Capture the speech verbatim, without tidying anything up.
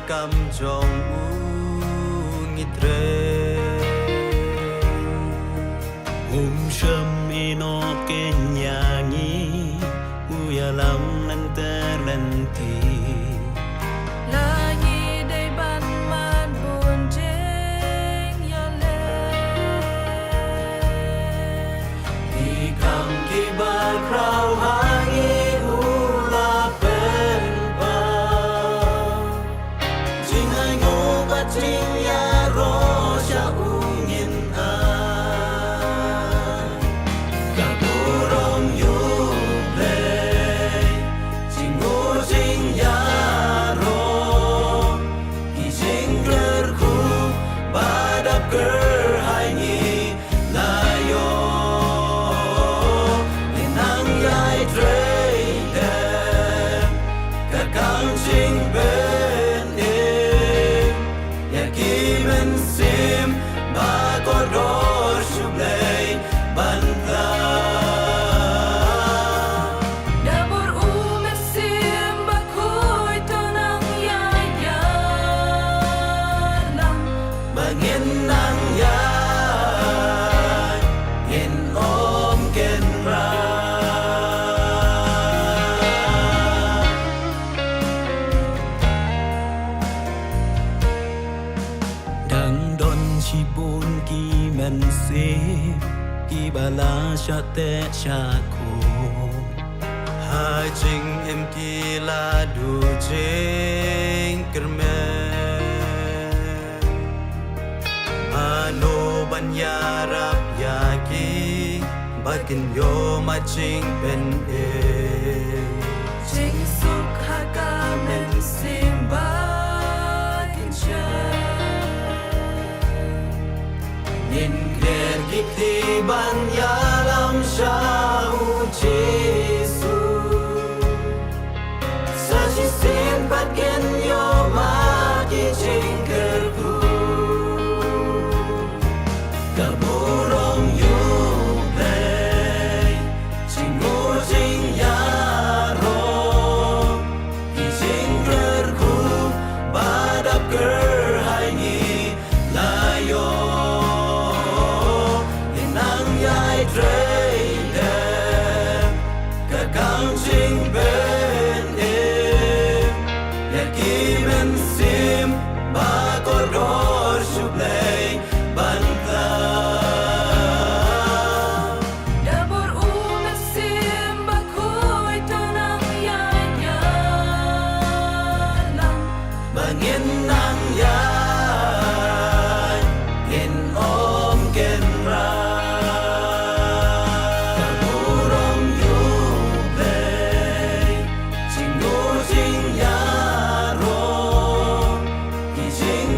kam jong u ngi trei. Um shym ïehnoh kynja ïa ngi, u ïalam lynter lynti. La ngi dei ban mad bun jingïaleh. Ki kam kiba khraw ha ngi u la pynpaw. Jingainguh bad jingïaroh sha u ngin ai. Ka burom ïa u Blei, jingnguh jingïaroh, ki jingkyrkhu ba dap kyrhai ngi la ïoh. Ngin nang ïai trei dep ka kam jingpynim ïa ki mynsiem ba kordor sha u Blei ban pla. Da bor u Mynsiem Bakhuid to nang ïaid ïalam. Ba ngin nang ïaid, ngin ym kynrad. Dang don shibun ki mynsiem kiba la shah teh shah khum. Ha jingim ki la duh jingkyrmen. Mano ban ïarap ïa ki ba kin ïoh ma jingpynim. Jingsuk ha ka mynsiem ba kin shah. Ngin ker ki kti ban ïalam sha u Jisu. Sa shisien pat kin ïoh ma ki jingkyrkhu. Ka burom ïa u Blei, jingnguh jingïaroh, ki jingkyrkhu ba dap kyrhai ngi la ïoh. Ngin nang ïai trei dep ka kam jingpynim ïa ki mynsiem ba kordor sha u Blei ban pla. Da bor u Mynsiem Bakhuid to nang ïaid ïalam. Ba ngin nang ïaid, ngin ym kynrad. Ka burom ïa u Blei, jingnguh jingïaroh, ki jing